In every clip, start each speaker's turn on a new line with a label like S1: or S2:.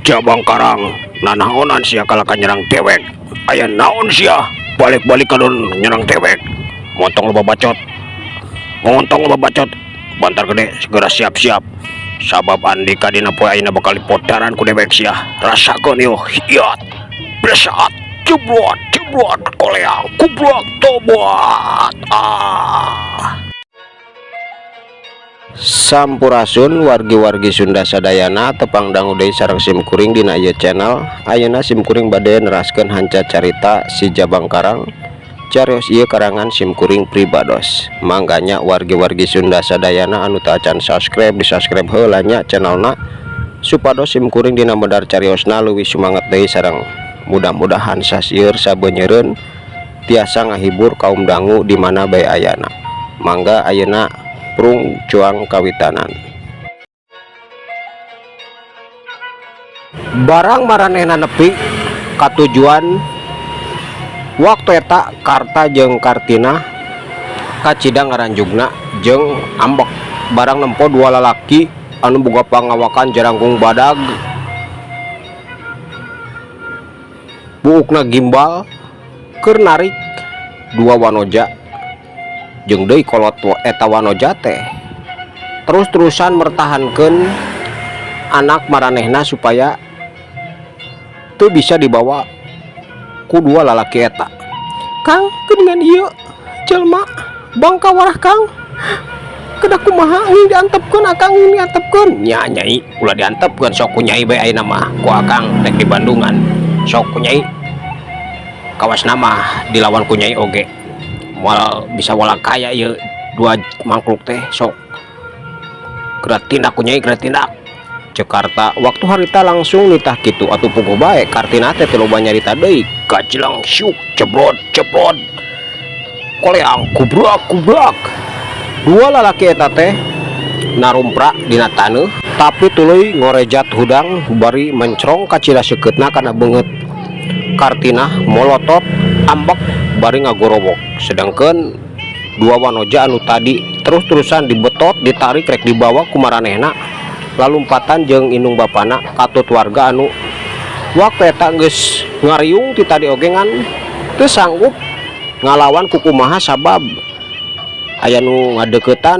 S1: Jabang Karang, nanaonan sia kalah ka nyerang dewek? Aya naon sia balik-balik kadon nyerang dewek? Montong loba bacot, montong loba bacot. Bantar Gede segera siap-siap, sabab Andika dina poe ayeuna bakal dipodaran ku dewek. Sia rasakeun ieu. Hiat besat jeblot jeblot koleang kublak tobat ah.
S2: Sampurasun wargi-wargi Sunda sadayana, tepang dangu deui sareng sim kuring dina ieu channel. Ayeuna sim kuring bade neraskeun hanca carita Si Jabang Karang. Carios ieu karangan sim kuring pribados. Mangga nya, wargi-wargi Sunda sadayana anu teu acan subscribe, di subscribe heula nya channelna, supados sim kuring dina medar cariosna leuwih sumanget deui, sareng mudah-mudahan sasieur sabenyeureun tiasa ngahibur kaum dangu di mana bae ayana. Mangga, ayeuna prung cuang kawitanan. Barang maranehna nepi katujuan, waktu eta Karta jeung Kartina kacida ngaranjugna jeung ambek barang nempo dua lalaki anu boga pangawakan jarangkung badag, buukna gimbal, keur narik dua wanoja. Jeung deui kolot eta wanoja teh terus-terusan mertahankeun anak maranehna supaya teu bisa dibawa ku dua lalaki eta. "Kang, geuningan ieu jelema bangka warah, Kang. Kedah kumaha? Ini diantepkeun, Akang, ini diantepkeun."
S1: "Nya Nyai, ulah diantepkeun. Sok ku Nyai bae ayeuna mah, ku Akang rek di Bandungan. Sok ku Nyai, kawas nama dilawan ku Nyai oge moal bisa wala kaya ieu dua mangkluk teh. Sok geura tindak ku Nyai, geura tindak."
S2: Cek Karta waktu harita langsung nitah kitu. Atuh puguh bae Kartina teh teu loba nyarita deui.
S1: Gajelang syuk jebrot jebrot koleang kubrak kubrak.
S2: Dua lalaki eta teh narumprak dina taneuh, tapi tuluy ngorejat hudang bari mencrong kacida seukeutna kana beungeut Kartina, molotot ambek bari ngagorowok. Sedangkan dua wanoja anu tadi terus-terusan dibetot, ditarik rek dibawa ku maranehna, lalumpatan jeung indung bapana katut warga anu waktu eta geus ngariung ti tadi oge ngan teu sanggup ngalawan kukumaha, sabab aya nu ngadeukeutan,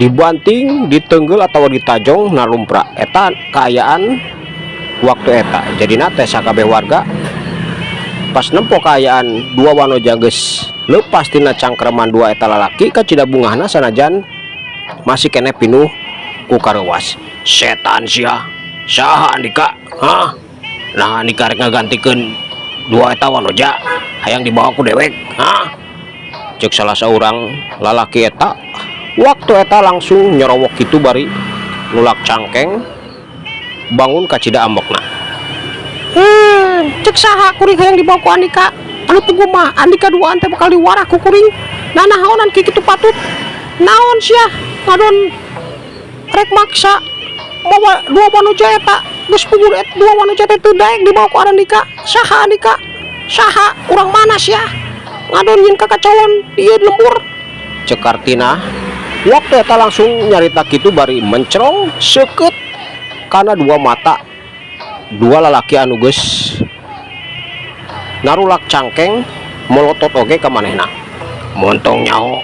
S2: dibanting, ditenggel atau ditajong nalumpra. Eta kaayaan waktu eta. Jadina teh sakabeh warga pas nempo kaayaan dua wanoja geus lepas tina cangkreman dua eta lalaki, kacida bungahna sanajan masih keneh pinuh ku kareuwas.
S1: "Setan sia, saha Andika? Hah? Nah, Andika rek ngagantikeun dua eta wanoja hayang dibawa ku dewek? Hah?"
S2: cek salah seorang lalaki eta. Waktu eta langsung nyerowok kitu bari nulak cangkeng, bangun kacida ambekna.
S3: Cek saha kuring hayang dibawa ku Andika? Anu puguh mah Andika duaan teh bakal diwarah ku kuring. Nah, naonan kitu patut? Naon sia ngadon rek maksa mawa dua wanoja eta? Geus puguh dua wanoja teh teu daek dibawa ku Andika. Saha Andika? Saha? Urang mana sia ngadon nyieun kakacauan ieu lembur?"
S2: cek Kartina. Waktu eta langsung nyarita kitu bari mencrong seukeut kana dua mata dua lalaki anu geus narulak cangkeng, molotot oge ka manehna.
S1: "Montong nyaho,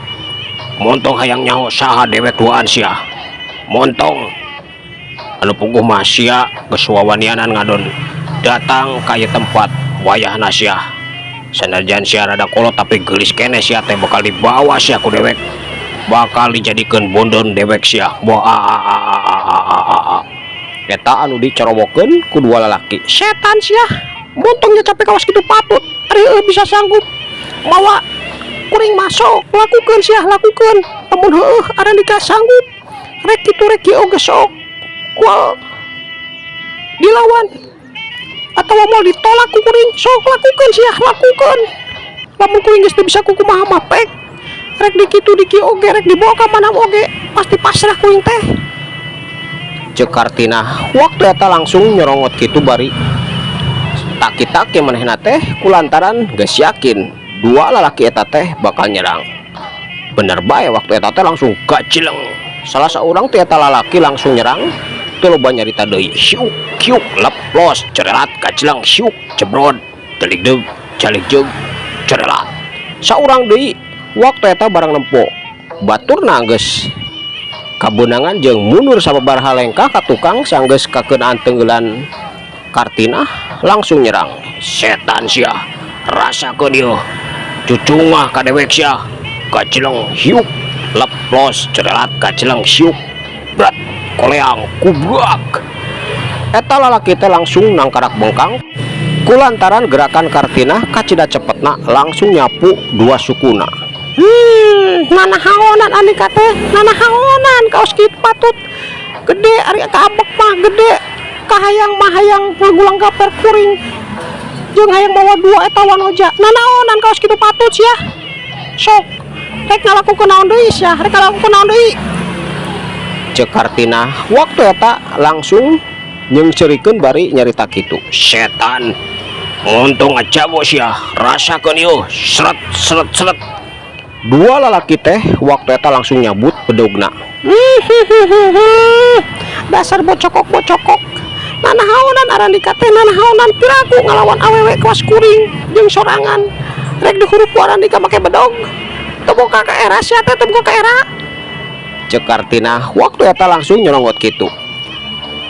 S1: montong hayang nyaho saha dewek duaan sia. Montong anu puguh mah sia geus wawanianan ngadon datang ka ieu tempat. Wayahna sia. Sanajan sia rada kolot, tapi geulis keneh sia teh. Bakal dibawa sia ku dewek, bakal dijadikeun bondon dewek sia. Wah, a a a a a a a a."
S2: Eta anu dicorowokeun ku dua lalaki.
S3: "Setan sia, montongnya capek kawas kitu patut. Ari bisa sanggup mawa kuring masuk, lakukeun sia, lakukeun. Lamun heueuh Andika sanggup rek kitu rek kieu oge, sok moal dilawan atau moal ditolak ku kuring. Sok lakukeun sia, lakukeun. Lamun kuring geus teu bisa kukumaha mah pek rek di kitu di kieu oge, rek dibawa ka mana oge, pasti pasrah kuring teh."
S2: Cek Kartina. Waktu eta langsung nyorongot kitu bari taki-taki manehna teh kulantaran geus yakin dua lalaki eta teh bakal nyerang. Bener bae, waktu eta teh langsung gajleng, salah seorang ti eta lalaki langsung nyerang. Teu loba nyarita deui, siuk kiuk lep.
S1: Leplos, cerelat, kacelang, siuk, cebrod, teligdeg, caligjeug, cerelat.
S2: Saurang deui waktu eta barang nempo baturna geus kabeunangan jeung mundur sababaraha lengkah ka tukang. Sanggeus kakeunaan tenggelan, Kartinah langsung nyerang.
S1: Setan sia, rasakeun ieu, cucungah ka dewek sia. Kacileng, hiuk, leplos, cerelat, kaceleng, siuk, brat, koleang, kubrak.
S2: Eta lalaki teh langsung nangkarak bengkang kulantaran gerakan Kartinah kacida cepetna, langsung nyapu dua sukuna.
S3: Nanahaonan Andika teh, nanahaonan kaos kitu patut gede. Ari kaambek mah gede, kahayang mah hayang ngagulang gaper kuring jeung hayang mawa dua eta wanoja. Nanaonan kaos kitu patut sia? Sok rek ngalakukeun naon deui sia, rek ngalakukeun naon deui?
S2: Cek Kartinah waktu eta langsung nyeungseurikeun bari nyarita kitu.
S1: Setan, untung ngajago sia, rasakeun ieu, seret seret seret.
S2: Dua lalaki teh waktu eta langsung nyabut bedogna.
S3: Dasar bocokok bocokok, nanahaonan Arandika teh, nanahaonan? Piraku ngalawan awewe kelas kuring jeung sorangan rek dihurup ku Arandika make bedog. Teu boga ka era sia teh, teu boga ka era.
S2: Cek Kartinah waktu eta langsung nyeronggot kitu.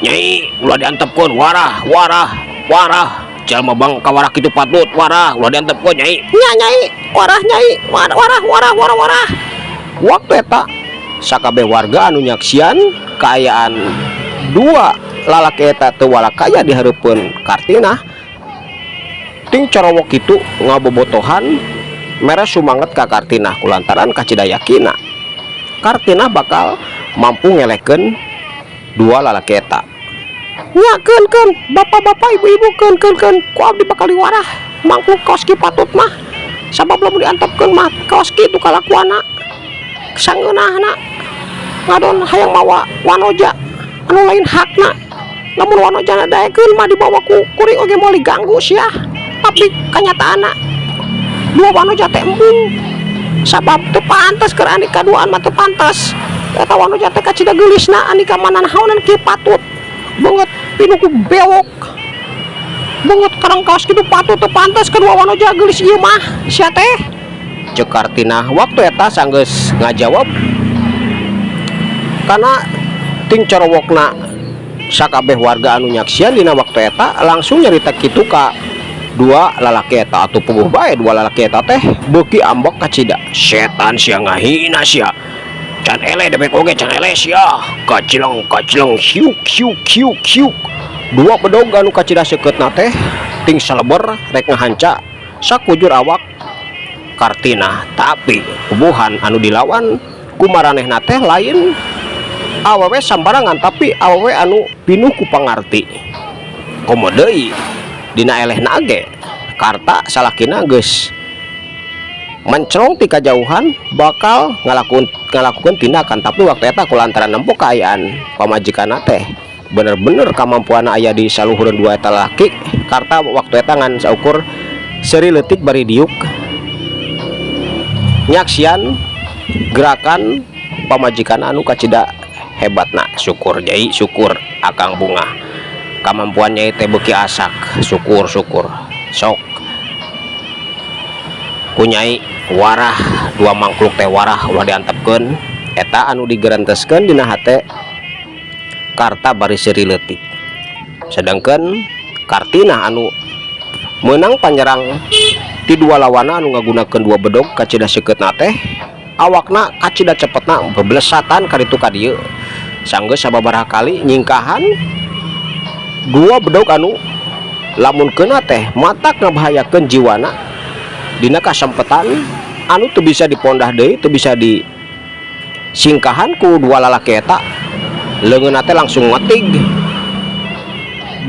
S1: Nyai, ulah diantepkeun, warah, warah, warah. Jalma bang kawarah kitu patut, warah, ulah diantepkeun, Nyai.
S3: Nya, Nyai, warah, Nyai, warah, warah, warah, warah, warah.
S2: Waktu eta sakabeh warga anu nyaksian kaayaan dua lalaki eta teu walakaya di hareupeun Kartinah ting corowok kitu ngabobotohan, mere sumanget ka Kartinah kulantaran kacida yakina Kartinah bakal mampu ngelehkeun dua lalaki eta.
S3: Nya, keun, keun, bapak-bapak, ibu-ibu, keun, keun, keun, ku abdi bakal diwarah mangkluk kaos kieu patut mah, sabab lamun diantepkeun mah kaos kitu kalakuanna, sangeunahna ngadon hayang mawa wanoja anu lain hakna. Lamun wanoja daekeun mah dibawa ku kuring oge moal diganggu sia. Tapi kanyataanna dua wanoja teh embung, sabab teu pantes keur Andika duaan mah, teu pantes. Eta wanoja teh kacida geulisna. Andika mah nanahaonan kieu patut, beungeut pinuh ku bewok, beungeut karang kaos kitu patut, teu pantes kedua wanoja geulis ieu mah sia teh.
S2: Cek Kartinah waktu eta sanggeus ngajawab karena ting corowokna, sakabeh warga anu nyaksian dina waktu eta langsung nyarita kitu ka dua lalaki eta. Atuh puguh bae dua lalaki eta teh beuki ambek kacida.
S1: Setan sia, ngahina sia. Can eleh dewek oge, can eleh sia. Kacileng, kacileng, hiuk, hiuk, hiuk, hiuk.
S2: Dua bedog anu kacida seukeutna teh ting saleber rek ngahanca sakujur awak Kartinah, tapi puguhan anu dilawan ku maranehna teh lain awewe sambarangan, tapi awewe anu pinuh ku pangarti. Komo deui dina elehna ge Karta salakina geus mencrong ti kajauhan bakal ngalakukeun tindakan. Tapi waktu eta kulantaran nempo kaayaan pamajikanna teh bener-bener kamampuan aya di saluhureun dua eta lalaki, Karta waktu eta ngan saukur seuri leutik bari diuk nyaksian gerakan pamajikan anu kacida hebatna. Syukur, Nyai, syukur, akang bungah kamampuan Nyai teh beuki asak. Syukur, syukur. Sok ku Nyai warah dua mangkluk teh, warah, ulah diantepkeun. Eta anu digerenteskeun dina hate Karta bari seuri leutik. Sedangkan Kartinah anu meunang panyerang ti dua lawana anu ngagunakeun dua bedog kacida seukeutna teh, awakna kacida cepetna beblesatan kaditu ka dieu. Sanggeus sababaraha kali nyingkahan dua bedog anu lamun keuna teh matak ngabahayakeun jiwana, dina kasempetan anu teu bisa dipondah deui, teu bisa disingkahan ku dua lalaki eta, leungeunna teh langsung ngetig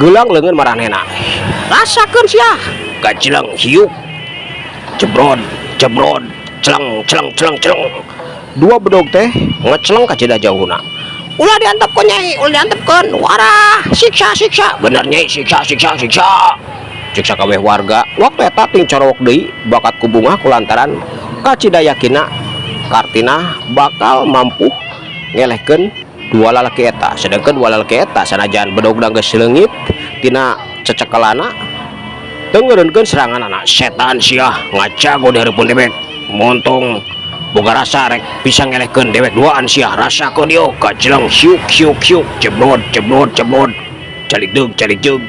S2: gelang leungeun maranehna.
S3: Rasakeun sia.
S1: Kacileng, hiuk, jebrod, jebrod, celeng, celeng, celeng, celeng.
S2: Dua bedog teh ngeceleng kacida jauhna.
S3: Ulah diantepkeun, Nyai, ulah diantepkeun, warah, siksa, siksa.
S1: Bener, Nyai, siksa, siksa, siksa.
S2: Cek sakabeh warga waktu eta ting corowok deui bakat ku bungah kulantaran kacida yakina Kartinah bakal mampu ngelehkeun dua lalaki eta. Sedangkan dua lalaki eta sanajan bedog geus leungit tina Cecekelana teu ngeureunkeun seranganana.
S1: Setan sia, ngajago di hareupeun dewek. Montong boga rasa rek bisa ngelehkeun dewek duaan sia. Rasakeun ieu, kajeleng, siuk siuk siuk, jeblod jeblod jeblod, caligdeug caligdeug,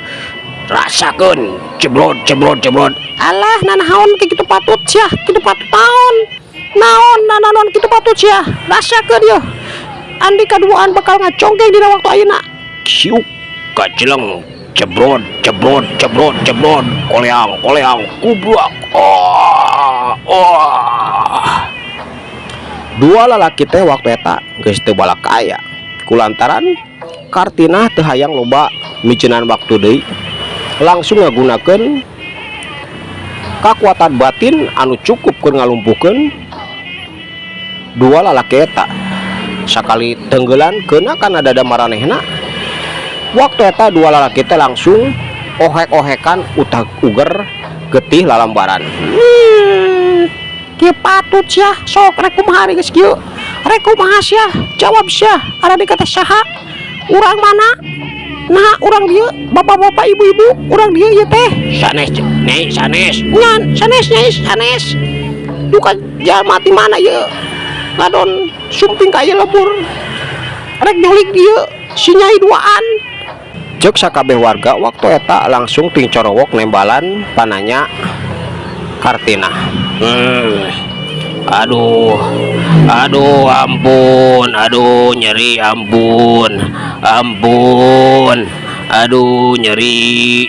S1: rasakeun, jeblod jeblod jeblod.
S3: Alah, nanaon kitu patut sia? Kitu patut naon? Naon nanaon kitu patut sia? Rasakeun yeuh, Andika duaan bakal ngacongkeng dina waktu ayeuna.
S1: Siuk, kajeleng, jebrod jebrod jebrod jebrod, koleang koleang, kubrak, oh oh.
S2: Dua lalaki teh waktu eta geus teu balakaya kulantaran Kartinah teu hayang loba miceunan waktu deui, langsung ngagunakeun kakuatan batin anu cukup keur ngalumpuhkeun dua lalaki eta. Sakali tenggelan kena kana dada maranehna, waktu eta dua lalaki teh langsung ohek-ohekan, utah uger, getih lalambaran.
S3: Kieu patut sia? Sok, rek kumaha ari geus kieu? Rek kumaha sia? Jawab sia, Aradika teh saha? Urang mana? Nah, urang dieu, bapak-bapak, ibu-ibu, urang dieu ieu teh.
S1: Sanes, Nyai, sanes.
S3: Nyan, sanes, Nyai, sanes. Duka jalma ti mana ieu? Ngadon sumping ka ieu lembur. Rek nyulik dieu si Nyai duaan.
S2: Cek sakabeh warga waktu eta langsung ting corowok nembalan pananya Kartinah.
S1: Aduh, aduh, ampun, aduh, nyeri, ampun, ampun, aduh, nyeri.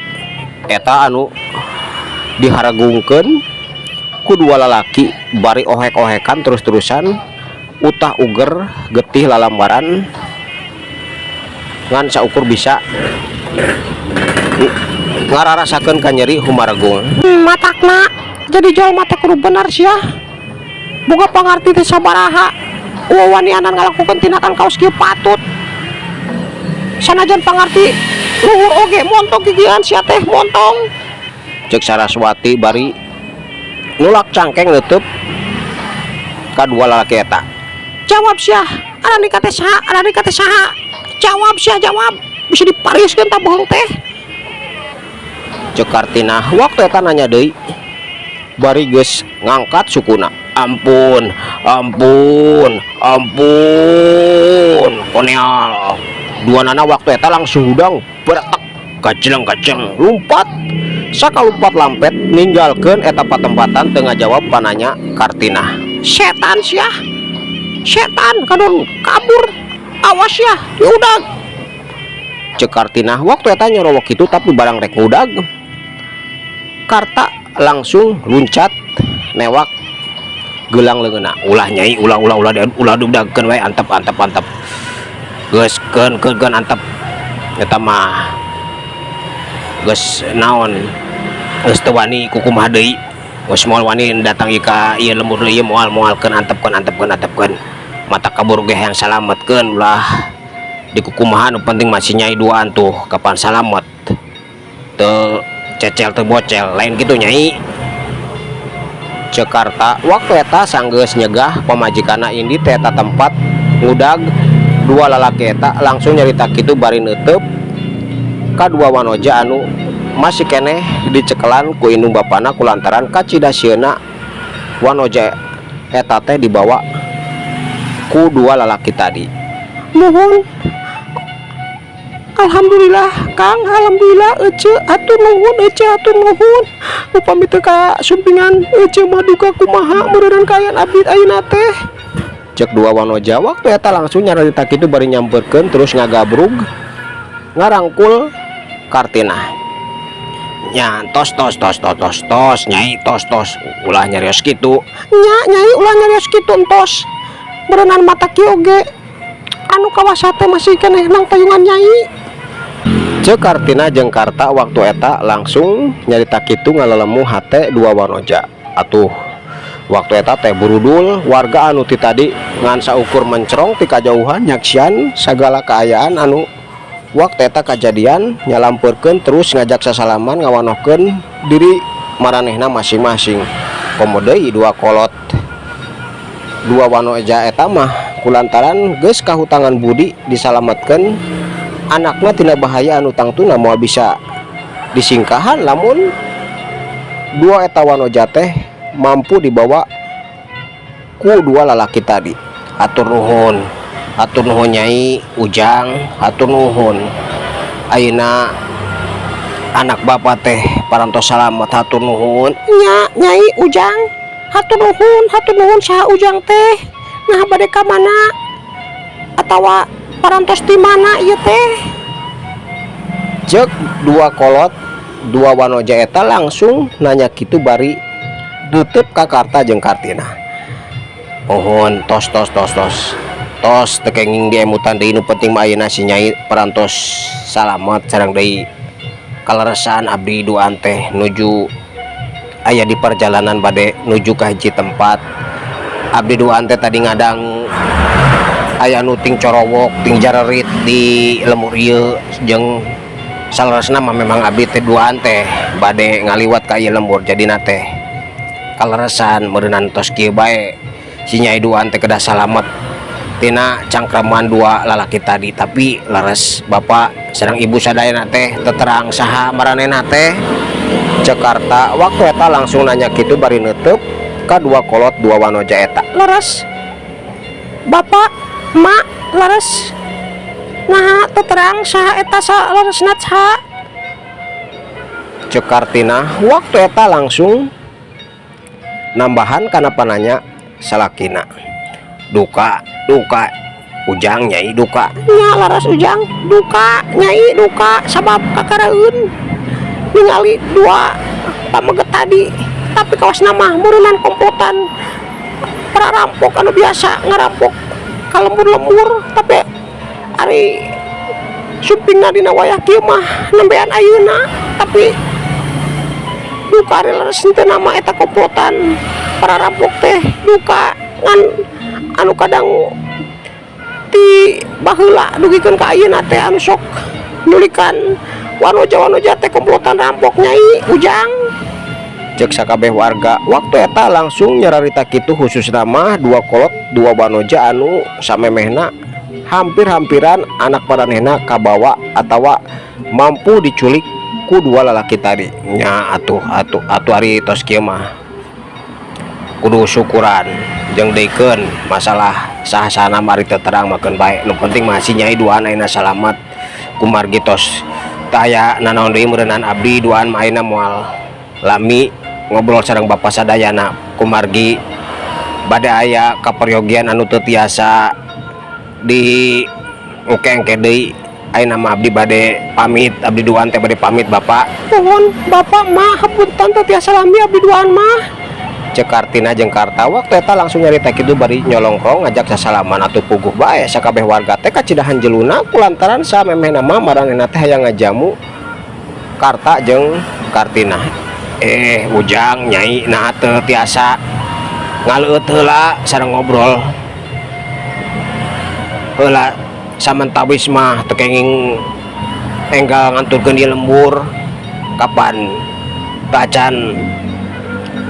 S2: Eta anu diharagungkeun ku dua lalaki bari ohek-ohekan terus-terusan, utah uger, getih lalambaran, ngan saukur bisa ngararasakeun ka nyeri humaragung.
S3: Matakna jadi jalma teh kudu bener sia. Boga pangarti teh sabaraha. Wawanianan ngalakukeun tindakan kaos kieu patut. Sanajan pangarti luhur oge, montong gigian sia teh, montong.
S2: Cek Saraswati bari nulak cangkeng nutup kadua lalaki eta.
S3: Jawab sia, Aradika teh saha? Aradika teh saha? Jawab sia, jawab. Bisa dipariskeun tah bohong teh.
S2: Cek Kartinah waktu eta nanya deui bari geus ngangkat sukuna.
S1: Ampun, ampun, ampun, koneal.
S2: Dua nana waktu eta langsung hudang beretek.
S1: Kajleng kajleng.
S2: Lumpat sakalumpat lampet ninggalkeun eta patempatan, teu ngajawab pananya Kartinah.
S3: Setan sia. Setan kadon kabur. Awas ya, diudag.
S2: Cek Kartinah waktu eta nyorowok itu, tapi barang rek ngudag, Karta langsung luncat newak gelang leungeunna.
S1: Ulah, Nyai, ulah, ulah, ulah, ulah, dugdagkeun wae, antep, antep, antep, geus, keun keun keun, antep. Eta mah geus naon, geus teu wani kukumaha deui, geus moal wani datang ieu ka ieu lembur deui ieu, moal, moal. Keun, antep keun, antep keun, antep keun, mata kabur ge hayang salametkeun. Ulah dikukumaha, nu penting masih Nyai duaan tuh kapan salamet, teu cecel teu bocel. Lain gitu, Nyai.
S2: Cek Karta waktu eta sanggeus nyegah pamajikanna indi teh eta tempat ngudag dua lalaki eta, langsung nyarita kitu bari neuteub kadua wanoja anu masih keneh dicekelan ku indung bapana kulantaran kacida sieuna wanoja eta teh dibawa ku dua lalaki tadi.
S3: Nuhun. Alhamdulillah, Kang, alhamdulillah, Ece, atur nuhun, Ece, atur nuhun. Upami teu ka sumpingan Ece mah duka kumaha meureunnan kaayaan abdi ayeuna teh.
S2: Cek dua wanoja waktu eta langsung nyarita kitu bari nyamperkeun terus ngagabrug ngarangkul Kartinah.
S1: Nya, tos tos tos tos tos tos, Nyai, tos tos, ulah nyarios kitu.
S3: Nya, Nyai, ulah nyarios kitu, entos. Meureunan mata kieu oge anu kawasa teh masih keneh nang tayungan Nyai.
S2: Cek Kartina jeung Karta waktu eta langsung nyarita kitu ngalelemu hate dua wanoja. Atuh waktu eta teh burudul warga anu ti tadi ngan saukur mencrong ti kajauhan nyaksian sagala kaayaan anu waktu eta kajadian, nyalampeurkeun terus ngajak sasalaman, ngawanohkeun diri maranehna masing-masing. Komo deui dua kolot dua wanoja eta mah kulantaran geus kahutangan budi disalametkeun anakna tina bahaya anu tangtuna moal bisa Disingkahan lamun dua eta wanoja teh mampu dibawa ku dua lalaki tadi. Hatur nuhun, hatur nuhun, Nyai, Ujang, hatur nuhun. Ayeuna anak bapak teh parantos salamet, hatur nuhun.
S3: Nya, Nyai, Ujang, hatur nuhun, hatur nuhun. Saha Ujang teh? Nah, bade ka mana atawa parantos di mana ieu teh?
S2: Cek dua kolot dua wanoja eta langsung nanya kitu bari nutup ka Karta jeung Kartina. Pohon, tos, tos, tos, tos, tos, teu kenging diemutan deui. Nu penting mah ayeuna si Nyai parantos salamet. Sareng deui kaleresan abdi duaan teh nuju aya di perjalanan bade nuju ka hiji tempat. Abdi duaan teh tadi ngadang aya nu ting corowok ting jarerit di lembur ieu. Jeung saleresna mah memang abdi teh duaan teh bade ngaliwat ka ieu lembur, jadina teh kaleresan meureunan tos kieu bae si Nyai duaan teh kedah salamet tina cangkraman dua lalaki tadi. Tapi leres bapak sareng ibu sadayana teh teu terang saha maranehna teh? Cek Karta waktu eta langsung nanya kitu bari neuteub ka dua kolot dua wanoja eta.
S3: Leres, bapak, mak, leres. Nah, teu terang saha eta saleresna saha?
S2: Cek Kartina waktu eta langsung nambahan kana pananya salakina. Duka, duka, Ujang, Nyai, duka.
S3: Nya, laras, Ujang, duka, Nyai, duka, sabab kakaraeun ningali dua pameget tadi, tapi kawas nama meureunnan komplotan para rampok anu biasa ngarampok ka lembur-lembur, tapi ari sumpingna dina wayah kieu mah nembean ayeuna. Tapi duka, ari leres teu nama eta komplotan para rampok teh, duka. Ngan anu kadang ti baheula dugikeun ka ayeuna teh anu sok nyulikan wanoja-wanoja teh komplotan rampok, Nyai, Ujang.
S2: Cek sakabeh warga waktu eta langsung nyararita kitu, khususna mah dua kolot dua wanoja anu samemehna hampir-hampiran anak maranehna kabawa atawa mampu diculik ku dua lalaki tadi. Nya atuh, atuh, atuh, ari tos kieu mah kudu syukuran jeung deikeun masalah sah-sahana mari teu terang mah keun bae. Nu penting mah si Nyai duaan ayeuna salamet. Kumargi tos teu aya nanaon deui meureunan, abdi duaan mah ayeuna moal lami ngobrol sareng bapak sadayana, kumargi bade aya kaperyogian anu teu tiasa di engke-engke deui. Ayeuna mah abdi bade pamit, abdi duaan teh bade pamit, Bapak.
S3: Nuhun, bapak, mah, hapunten teu tiasa lami abdi duaan mah.
S2: Cek Kartina jeung Karta waktu eta langsung nyarita kitu bari nyolongkrong ngajak sasalaman. Atuh puguh bae sakabeh warga teh kacidahan jeluna kulantaran samemehna mah maranehna teh hayang ngajamu Karta jeung Kartina. Eh, Ujang, Nyai, nah teu tiasa ngaleueut heula sareng ngobrol heula samentawis mah teu kenging enggal nganturkeun di lembur. Kapan tacan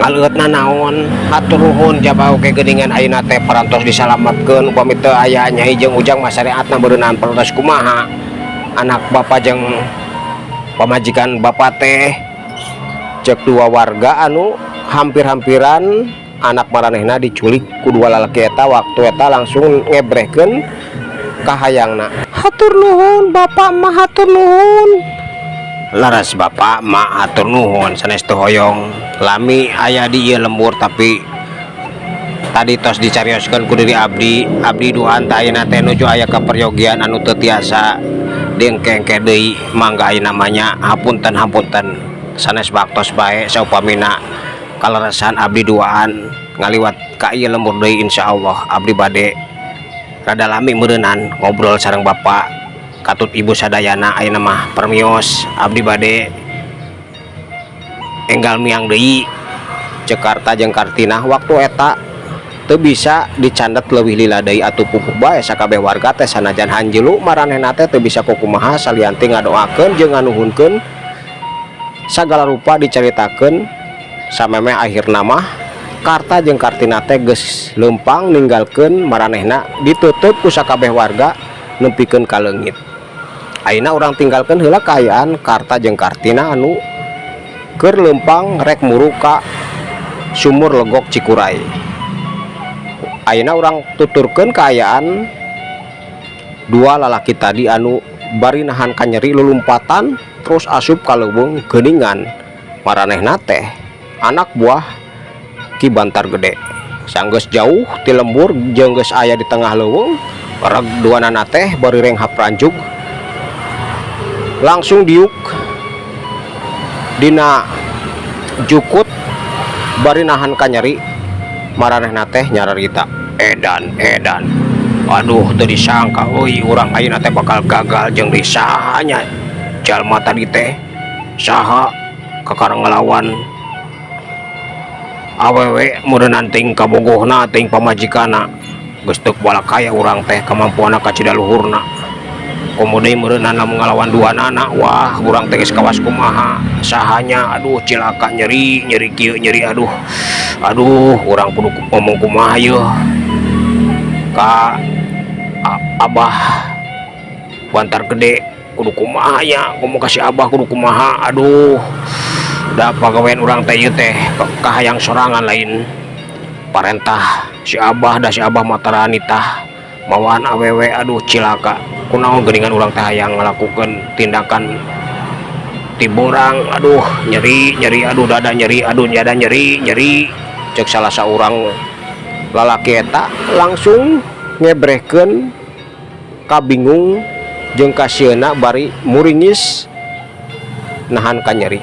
S2: ngaleueut naon? Hatur nuhun jaba oge geuningan ayeuna teh parantos disalametkeun. Upami teu aya Nyai jeung Ujang mah sareatna beureunan parantos kumaha anak bapak jeung pamajikan bapak teh? Cek dua warga anu hampir-hampiran anak maranehna diculik ku dua lalaki eta waktu eta langsung ngebrehkeun kahayangna.
S3: Hatur nuhun, bapak, mah, hatur nuhun.
S2: Laras, bapak, mak, hatur nuhun. Sanes teu hoyong lami aya di ieu lembur, tapi tadi tos dicarioskeun ku diri abdi. Abdi duaan teh ayeuna teh nuju aya kaperyogian anu teu tiasa diengke-engke deui. Mangga ayeuna mah nya, hapunten, hapunten sanes baktos bae. Saupamina kaleresan abdi duaan ngaliwat ka ieu lembur deui, insyaallah abdi bade rada lami meureunan ngobrol sareng bapak katut ibu sadayana. Ayeuna mah permios, abdi bade enggal miang deui. Cek Karta jeung Kartina waktu eta teu bisa dicandet leuwih lila deui. Atuh puguh bae sakabeh warga teh sanajan hanjelu maranehna teh teu bisa kukumaha salian ti ngadoakeun jeung nganuhunkeun. Sagala rupa dicaritakeun samemeh akhirna mah Karta jeung Kartina teh geus leumpang ninggalkeun maranehna ditutup ku sakabeh warga nepikeun ka leungit. Ayeuna urang tinggalkeun heula kaayaan Karta jeung Kartina anu keur leumpang rek muru ka Sumur Legok Cikuray. Ayeuna urang tuturkeun kaayaan dua lalaki tadi anu bari nahan kanyeri lulumpatan terus asup ka leuweung geuningan maranehna teh anak buah Ki Bantar Gede. Sanggeus jauh ti lembur jeung geus aya di tengah leuweung, reg duanana teh bari renghap ranjug langsung diuk dina jukut bari nahan kanyeri. Maranehna teh nyararita, "Edan, edan, aduh, teu disangka euy urang ayeuna teh bakal gagal. Jeung deui saha nya jalma tadi teh? Saha kakara ngalawan awewe meureunan ting kabogohna, ting pamajikanna? Geus teu balakaya urang teh, kamampuanna kacida luhurna. Komo deui meureunan lamun ngalawan duanana. Wah, urang teh geus kawas kumaha. Saha nya? Aduh, cilaka, nyeri, nyeri kieu, nyeri. Aduh, aduh, urang kudu ngomong kumaha yeuh ka Abah Bantar Gede? Kudu kumaha nya ngomong ka si Abah? Kudu kumaha? Aduh, da pagawean urang teh ieu teh kahayang sorangan, lain parentah si Abah. Da si Abah mah tara nitah mawaan awewe. Aduh, cilaka, kunaon geuningan urang teh hayang ngalakukeun tindakan tiborang? Aduh, nyeri, nyeri, aduh, dada nyeri, aduh, dada nyeri, nyeri," cek salah saurang lalaki eta langsung ngebrehkeun kabingung jeung kasieuna bari muringis nahan kanyeri.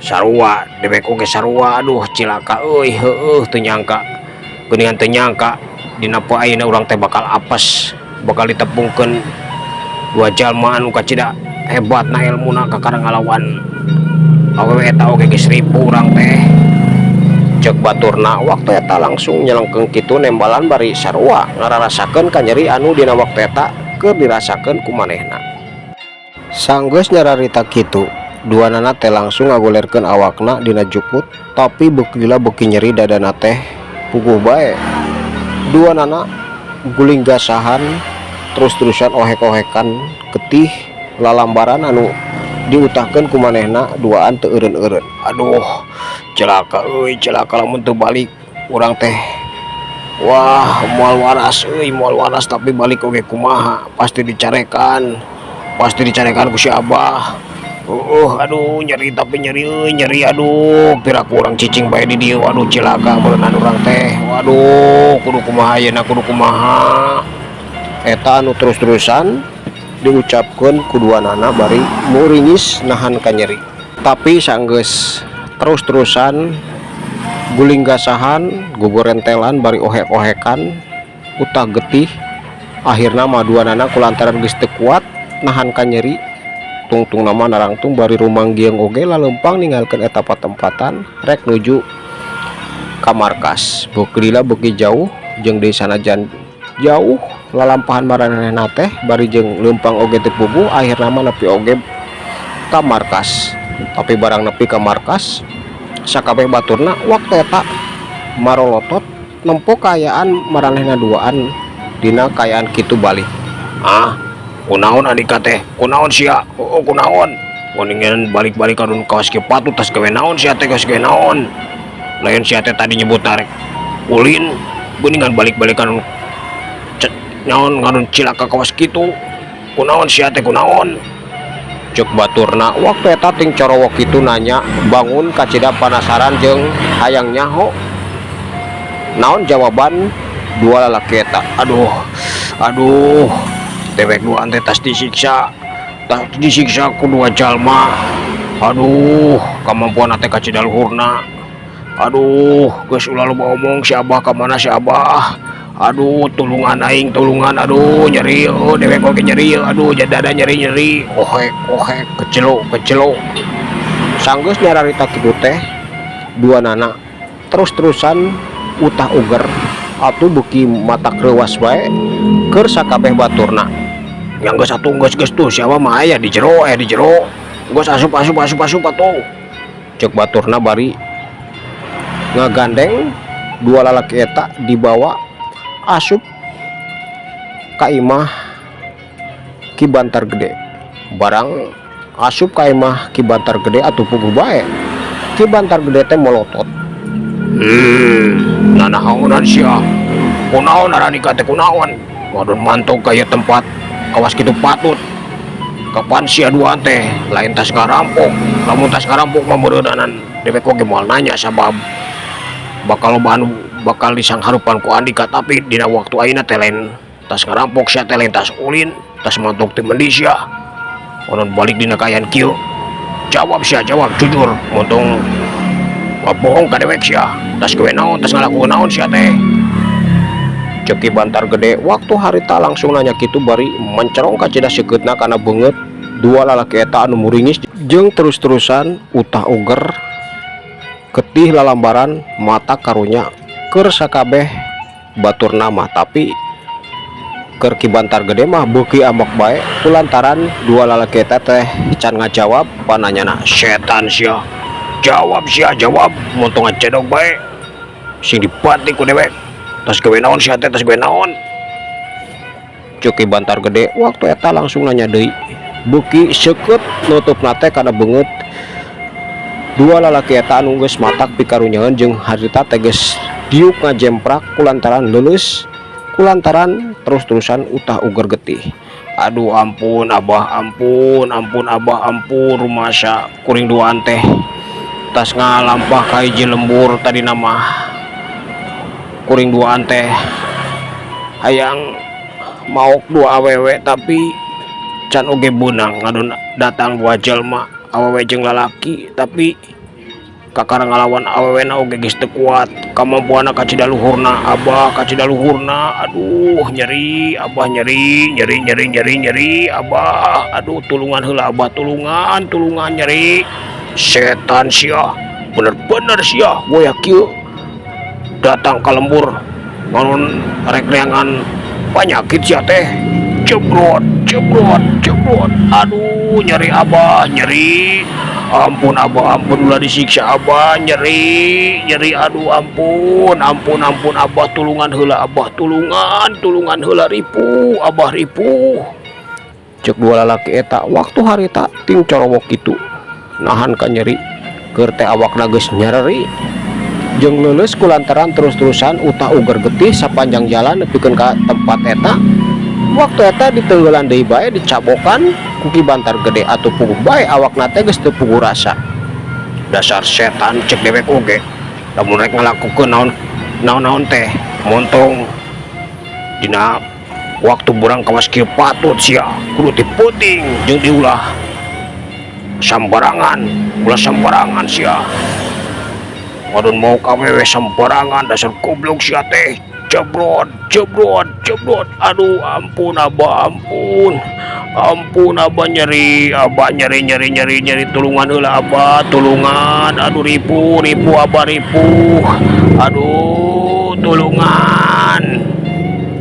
S2: "Sarua, dewek oge sarua. Aduh, cilaka euy. Heueuh, teu nyangka geuningan, teu nyangka dina poe ayeuna urang teh bakal apes, bakal ditepungkeun dua jalma anu kacida hebatna elmuna, kakara ngalawan awewe eta oge geus ripuh urang teh," cek baturna. Waktu eta langsung nyelengkeung kitu nembalan bari sarua ngararasakeun kanyeri anu dina waktu eta keur dirasakeun ku manehna. Sanggeus nyararita kitu, duanana teh langsung ngagolerkeun awakna dina jukut, tapi beuki lila beuki nyeri dadana teh, puguh bae. Duanana guling gasahan, terus-terusan ohek-ohekan getih. Lalambaran anu diutahkeun ku manehna duaan teu eureun-eureun. "Aduh, celaka euy, celaka. Lamun teu balik urang teh, wah, moal waras euy, moal waras. Tapi balik oge kumaha? Pasti dicarekan, pasti dicarekan ku si Abah. Aduh, nyeri, tapi nyeri euy, nyeri. Aduh, piraku urang cicing bae di dieu. Aduh, cilaka meureunan urang teh. Waduh, kudu kumaha ayeuna? Kudu kumaha?" Eta anu terus-terusan diucapkeun ku duanana bari muringis nahan kanyeri. Tapi sanggeus terus-terusan guling gasahan, gogorentelan bari ohek-ohekan utah getih, akhirna mah duanana kulantaran geus teu kuat nahan kanyeri, tungtungna mah narangtung bari rumanggieng oge laleumpang ninggalkeun eta patempatan rek nuju ka markas. Beuki lila beuki jauh, jeung deui sanajan jauh lalampahan maranehna teh bari jeung leumpang oge teu puguh, akhirna mah nepi oge ka markas. Tapi barang nepi ka markas, sakabeh baturna waktu eta marolotot nempo kaayaan maranehna duaan dina kaayaan kitu balik. "Ah, kunaon andika teh? Kunaon sia? Oh, kunaon kuningan balik-balik kadun kawas kieu patut? Tas gawe naon sia teh? Geus gawe naon? Lain sia teh tadi nyebut rek ulin? Geuningan balik-balik kadun naon ngadon cilaka kawas kitu? Kunaon sia teh, kunaon?" cek baturna. Waktu eta ting corowok kitu nanya bangun kacida panasaran jeung hayang nyaho naon jawaban dua lalaki eta. "Aduh, aduh, dewek duaan teh tas disiksa, tas disiksa ku dua jalma. Aduh, kemampuan teh kacida luhurna. Aduh, geus ulah loba omong. Si Abah ka mana, si Abah? Aduh, tulungan aing, tulungan. Aduh, nyeri. Oh, dewek oge nyeri. Aduh, dada nyeri, nyeri." Ohek ohek, kecelo kecelo. Sanggeus nyararita kitu teh, duanana terus-terusan utah uger atuh, beuki mata reuwas bae keur sakabeh baturna. "Yang geus atuh, geus, geus tuh. Siapa mah aya di jero, aya di jero. Geus, asup, asup, asup, asup atuh," cek baturna bari ngagandeng dua lalaki eta dibawa asup ka imah Ki Bantar Gede. Barang asup ka imah Ki Bantar Gede atuh puguh bae Ki Bantar Gede teh molotot.
S1: Nanaonan sia? Kunaon Arandika teh, kunaon? Ngadon mantog ka ieu tempat kawas kitu patut. Kapan sia duaan teh lain tas ngarampok? Lamun tas ngarampok mah meureunanan dewek oge moal nanya, sabab bakal loba anu bakal disangharupan ku Andika. Tapi dina waktu ayeuna teh lain tas ngarampok sia teh, lain tas ulin, tas mantog ti mendi sia. Konon balik dina kaayaan kieu. Jawab sia, jawab jujur, montong bohong ka dewek sia. Tas gawe naon, tas ngalakukeun naon sia teh?
S2: Cek Ki Bantar Gede waktu harita langsung nanya kitu bari mencerong kacida seukeutna kana beungeut dua lalaki eta anu muringis jeung terus-terusan utah uger getih lalambaran mata. Karunya keur sakabeh baturna mah, tapi keur Ki Bantar Gede mah beuki ambek bae kulantaran dua lalaki eta teh can ngajawab pananyana.
S1: Setan sia. Jawab sia, jawab. Montong ngacedog bae. Sing dibanting ku dewek. Tas gawe naon sia teh, tas gawe naon?
S2: Cek Ki Bantar Gede waktu eta langsung nanya deui, beuki seukeut nutupna teh kana beungeut dua lalaki eta anu geus matak pikarunyaeun jeung harita teh geus diuk ngajemprak kulantaran leuleus, kulantaran terus-terusan utah uger getih.
S1: Aduh, ampun Abah, ampun, ampun Abah, ampun. Rumasa kuring duaan teh tas ngalampah ka hiji lembur. Tadi nama kuring duaan teh hayang maok dua awewe, tapi can oge beunang. Ngadon datang dua jelma, awewe jeung lalaki, tapi kakara ngalawan awewe na oge geus teu kuat kamampuanna. Kacida luhurna, Abah, kacida luhurna. Aduh, nyeri, Abah, nyeri, nyeri, nyeri, nyeri, nyeri, Abah. Aduh, tulungan heula, Abah, tulungan, tulungan, nyeri. Setan sia, bener-bener sia. Wayah kieu datang ka lembur ngadon rek neangan panyakit sia teh. Jebrot, jebrot, jebrot. Aduh, nyeri, Abah, nyeri. Ampun, Abah, ampun, ulah disiksa, Abah. Nyeri, nyeri. Aduh, ampun, ampun, ampun, Abah. Tulungan heula, Abah, tulungan, tulungan heula. Ripuh, Abah, ripuh.
S2: Cek dua lalaki eta waktu harita ting corowok kitu nahan ka nyeri keur teh awakna geus nyereri jeung leuleus kulantaran terus-terusan utah uger getih sapanjang jalan nepikeun ka tempat eta. Waktu eta diteunggelan deui bae, dicabokan ku Ki Bantar Gede atuh puguh bae awakna teh geus teu puguh rasa.
S1: Dasar setan, cek dewek oge lamun rek ngalakukeun naon naon-naon teh montong dina waktu burang kawas kieu patut sia kudu dipeuting jeung diulah sambarangan, ulah sambarangan sia ngadon maok awewe sembarangan. Dasar goblok sia teh. Jebrot, jebrot, jebrot. Aduh, ampun, Abah, ampun, ampun, Abah, nyeri, Abah, nyeri, nyeri, nyeri, nyeri. Tulungan heula, Abah, tulungan. Aduh, ripuh, ripuh, Abah, ripuh. Aduh, tulungan.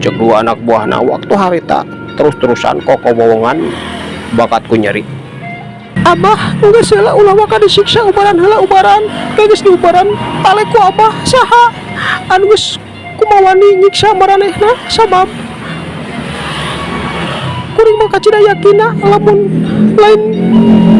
S2: Cek dua anak buahna waktu harita terus-terusan kokobowongan bakat ku nyeri.
S3: Abah, geus heula, ulah waka disiksa. Ubaran heula, ubaran. Geus diubaran balik ku Abah. Saha anu geus kumaha wani nyiksa maranehna? Sabab kuring mah kacida yakina lamun lain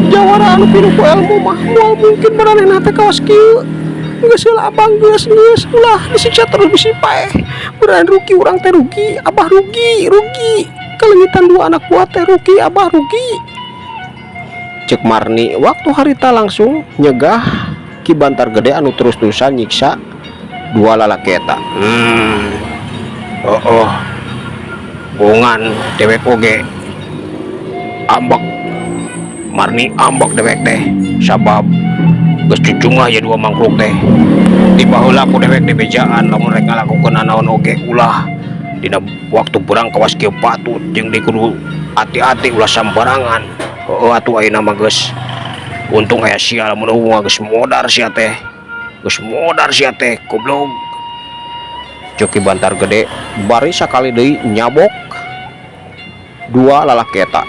S3: jawara anu pinuh ku ilmu mah moal mungkin maranehna teh kawas kieu. Geus heula, Abah, geus, geus, ulah disiksa terus, bisi paeh. Beneran rugi urang teh, rugi, Abah, rugi, rugi kaleungitan dua anak buah teh. Rugi, Abah, rugi.
S2: Cek Marni waktu harita langsung nyegah Ki Bantar Gede anu terus-terusan nyiksa dua lalaki eta.
S1: Oh, bongan dewek oge ambek, Marni, ambek dewek teh, sabab geus cucungah ya dua mangkluk teh. Ti baheula ku dewek dibejaan lamun rek ngalakukeun naon oge ulah dina waktu berang kawas kieu patut jeung di kudu hati-hati, ulah sambarangan. Heueuh atuh, ayeuna mah geus untung aya sia. Lamun euweuh geus modar sia teh, geus modar sia teh, goblok.
S2: Cek Ki Bantar Gede bari sakali deui nyabok dua lalaki eta.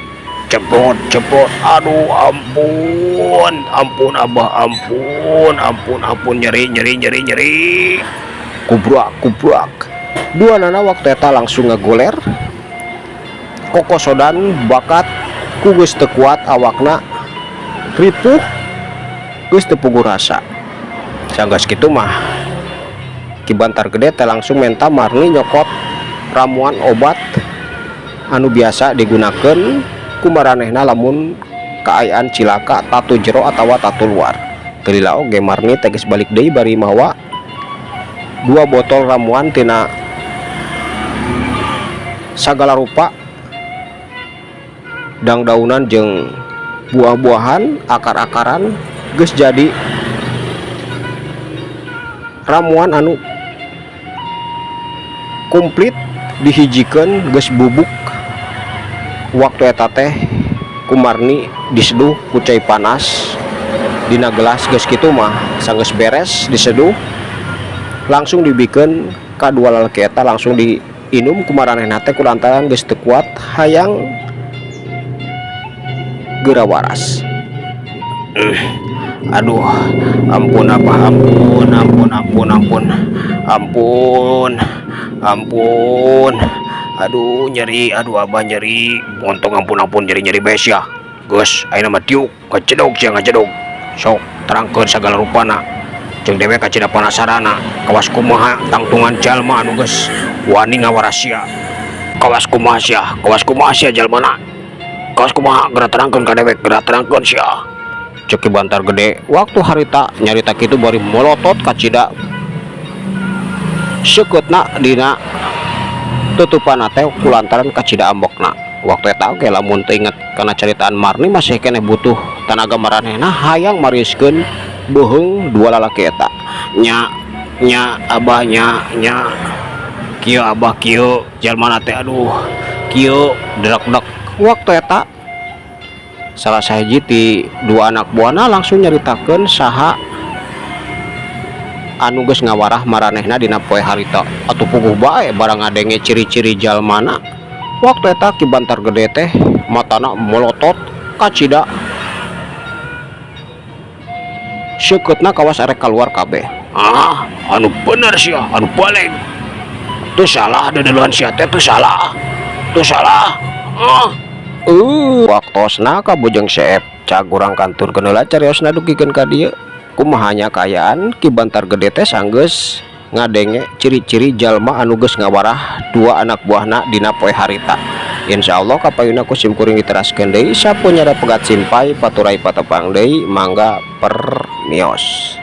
S1: Jebrot, jebrot. Aduh, ampun, ampun, Abah, ampun, ampun, ampun, nyeri, nyeri, nyeri, nyeri.
S2: Kubrak kubrak, dua nana waktu eta langsung ngegoler kokosodan bakat. Ku geus teu kuat awakna ripuh geus teu puguh rasa. Sanggeus kitu mah Ki Bantar Gede teh langsung menta Marni nyokot ramuan obat anu biasa digunakeun ku maranehna lamun kaayaan cilaka tatu jero atawa tatu luar. Teu lila oge Marni teh geus balik deui bari mawa dua botol ramuan tina sagala rupa dangdaunan jeung buah-buahan akar-akaran geus jadi ramuan anu komplit dihijikeun geus bubuk. Waktu eta teh ku Marni diseduh ku cai panas dina gelas. Geus kitu mah sanggeus beres diseduh langsung dibikeun ka dua lalaki eta, langsung diinum ku maranehna teh kulantaran geus teu kuat hayang geura waras.
S1: Aduh, ampun Abah, ampun, ampun, ampun, ampun, ampun, ampun. Aduh, nyeri, aduh Abah, nyeri. Montong, ampun, ampun, nyeri, nyeri bes ya. Geus, ayeuna mah diuk, ngajedog sia, ngajedog. Sok, terangkeun sagala rupana. Jeung dewek kacida panasarana, kawas kumaha tangtungan jalma anu geus wani ngawaras sia. Kawas kumaha sia, kawas kumaha sia jalmana. Kawas kumaha, geura terangkeun ka dewek, geura terangkeun sia.
S2: Cek Ki Bantar Gede waktu harita nyarita kitu bari molotot kacida seukeutna dina tutupana teh kulantaran kacida ambekna. Waktu eta oge lamun teu inget kana caritaan Marni masih keneh butuh tanaga maranehna hayang mariuskeun beuheung dua lalaki eta.
S1: Nya, nya, Abah, nya, nya. Kieu Abah, kieu jalmana teh, aduh, kieu dek-dek.
S2: Waktu eta salah sahiji ti dua anak buahna langsung nyaritakeun saha anu geus ngawarah maranehna dina poe harita. Atuh puguh bae barang ngadenge ciri-ciri jalmana. Waktu eta Ki Bantar Gede teh matana molotot kacida seukeutna kawas arek kaluar kabeh.
S1: Ah, anu bener sia, anu balik. Teu salah dedeluan sia teh, teu salah. Teu salah. Ah.
S2: Waktosna ka Bujeng Seep cag urang kanturkeun heula cariosna dugikeun ka dieu. Kumaha nya kaayaan Ki Bantar Gede teh sanggeus ngadenge ciri-ciri jalma anu geus ngawarah dua anak buahna dina poe harita. Insyaallah kapayuna ku sim kuring diteraskeun deui. Sapunyada pegat simpay paturay patepang deui, mangga permios.